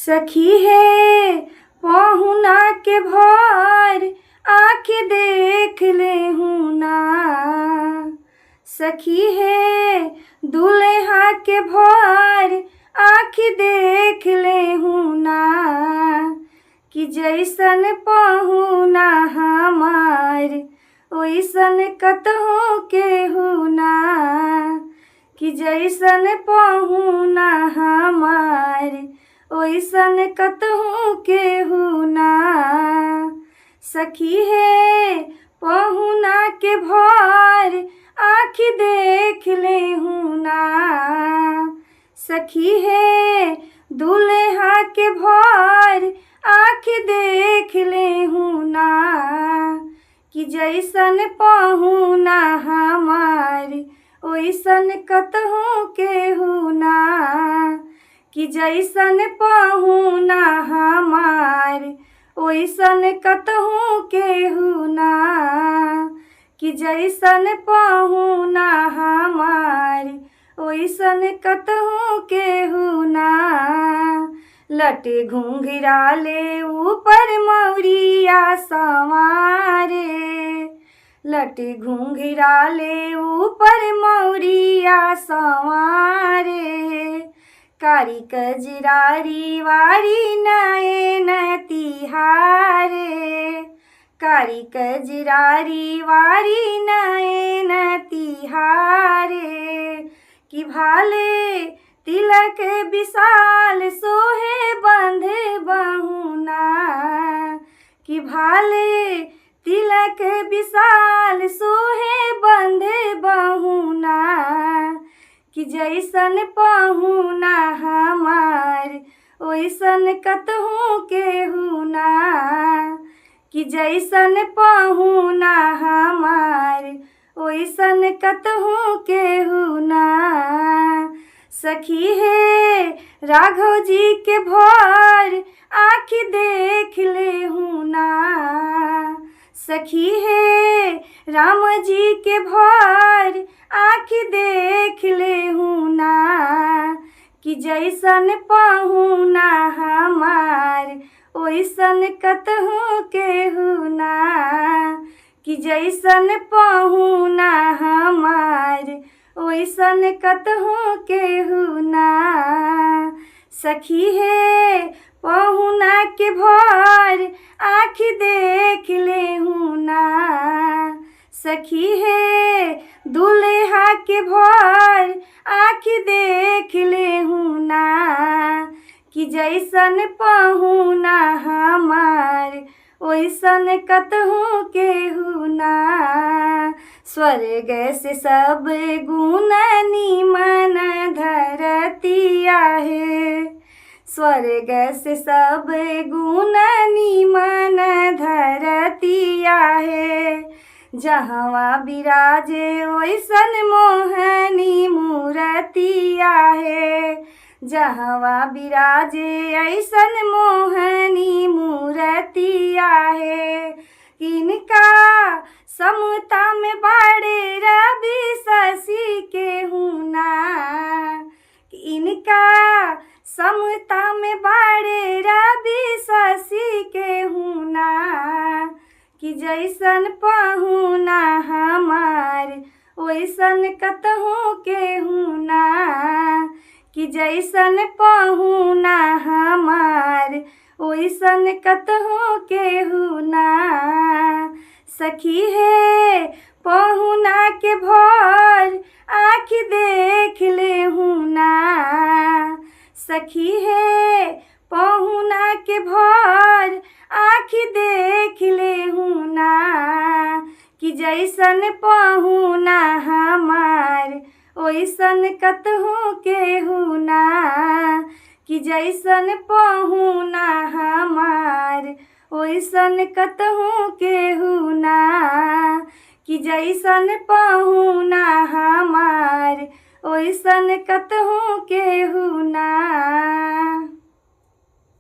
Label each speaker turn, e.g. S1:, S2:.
S1: सखी हे पहुना के भर आँख देख लेहु ना। सखी हे दुल्हा के भर आँख देख लेहु ना, कि जैसन पहुना हमार ओइसन कतहु केहू ना, कि जैसन पहुना हमार ओइसन कतहु केहू ना। सखी हे पहुना के भर आँख देख लेहु ना। सखी हे दुल्हा के भर आँख देख लेहु ना, कि जैसन पहुना हमार ओइसन कतहु केहू ना, कि जैसन पहुना हमार ओइसन कतहु केहू ना, कि जैसन पहुना हमार ओइसन कतहु केहू ना। लट घुंघराले ऊपर मौरिया संवारे, लट घुंघराले ऊपर मौरिया संवारे, कारी कजरारी वारी नयन तिहारे, कारी कजरारी वारी नयन तिहारे, कि भाले तिलक विशाल सोहे बंधे बहुना, कि भाले तिलक विशाल सोहे बंधे बहुना, कि जैसन पहुना हमार ओइसन कतहु केहू ना, कि जैसन पहुना हमार ओइसन कतहु केहू ना। सखी हे राघव जी के भर आँख देख लेहु ना। सखी हे राम जी के भर आँख देख लेहु ना, कि जैसन पहुना हमार ओइसन कतहु केहू ना, कि जैसन पहुना हमार ओइसन कतहु केहू ना। सखी हे पहुना के भर आँख देख लेहु ना। सखी हे दुल्हा के भर आँख देख लेहु ना, कि जैसन पहुना हमार ओइसन कतहु केहू ना। स्वर्ग से सब गुण निमन धरतिया हे, स्वर्ग से सब गुण निमन धरतिया हे, जहवा बिराजे ओइसन मोहनी मूरतिया हे, जहवा बिराजे ऐसन मोहनी मूरतिया हे। इनका समता में बाड़े रवि शशि के हुना, इनका समता में बाड़े रवि शशि के हुना, कि जैसन पहुना हमार ओइसन कतहु केहू ना, कि जैसन पहुना हमार ओइसन कतहु केहू ना। सखी हे पहुना के भर आँख देख लेहु ना। सखी हे पहुना के भर आँख देख लेहु ना, कि जैसन पहुना हमार ओइसन कतहु केहू ना, कि जैसन पहुना हमार ओइसन कतहु केहू ना, कि जैसन पहुना हमार ओइसन कतहु केहू ना।